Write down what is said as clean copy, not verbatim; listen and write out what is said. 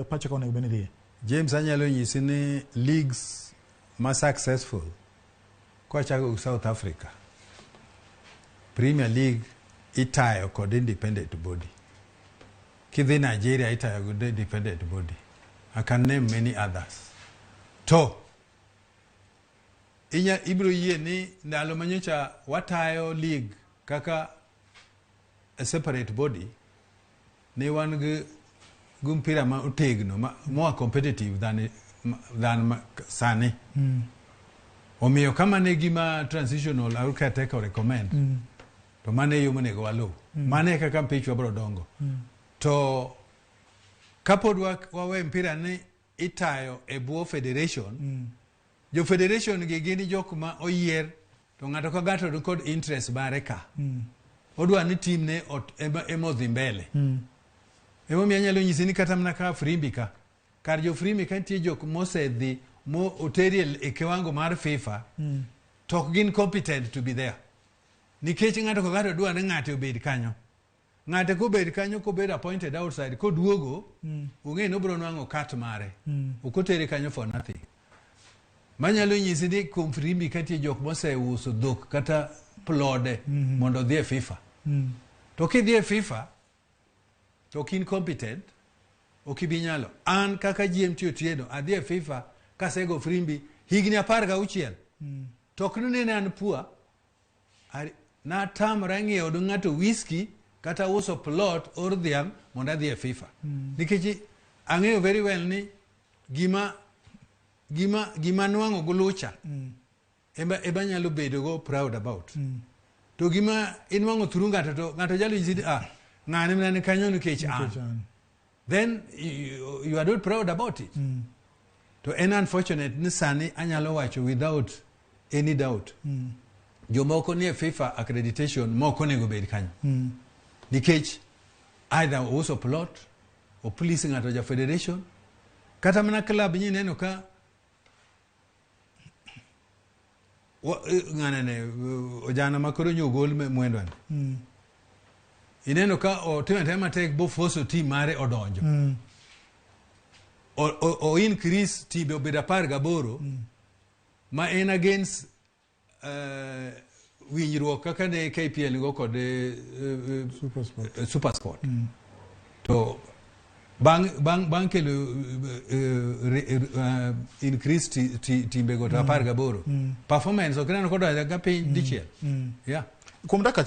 pacho ka onego bed ni dhiye? James anyalo nyisi ni leagues ma successful kwachako gi South Africa, Premier League itayo kod independent body. Kidhi Nigeria itayo kod independent body. I can name many others. To inya ibiro yie ni ndalo manyocha watayo league kaka a separate body ne wan gi gi mpira ma otegno ma more competitive than, than ma, sani omiyo kama ne gima transitional our caretaker recommend to mano e yo monego waluw mano e kaka mpichwa biro dongo to kapod wawe mpira ni itayo e bwo federation jo federation gi gin jok ma oyier to ng'ato ka ng'ato ni kod interest mare ka odwa ni team ne ema odhi mbele emomiyo anyalo nyisi ni kata mana ka Frimbi ka kar jo Frimbi ka nitie jok mosedhi mo oteri e kiwango mar FIFA to ok gin competent to be there nikech ng'ato ka ng'ato dwa ni ng'ate obed kanyo ng'ate kobed kanyo kobed appointed outside koduogo ong'e ni obiro nwang'o cut mare ok otere kanyo for nothing manyalo nyisi ni kuom Frimbi ka nitie jok moseuso dhok kata plode mondo odhi e FIFA to kidhi e FIFA to ok in competent ok ibi nyalo an kaka GMT Otieno adhi e FIFA kasego Frimbi higni 16 to ok nene an poor natamora ng'iewo ne ng'ato whisky kata uso plot or dhiang' mondo adhi e FIFA nikech ang'eyo very well ni gima gima gima nwang'o gi lucha ema nyalo bedo go proud about to gima inwang'o through ng'ato to ng'ato nyalo nyisi ni ah ng'ane mana ni kanyo nikech an then you are not proud about it to en unfortunate ni sani anyalo wacho without any doubt jomoko nie FIFA accreditation moko onego bed kanyo nikech either ouso plot o please ng'ato ja federation kata mana club nyineno ka ng'ane ne ojana ma koro nyo ogol mwendwa ni ineno ka otimo atima matek bofoso team mare odonjo o increase timbe obedo 18 ma en against winjruok kaka ne KPL go kod Supersport. Supersport. To bang kelo increase timbe go to 18 performance ok ineno kodonjo ga piny dichiel yeah. Kuom dakika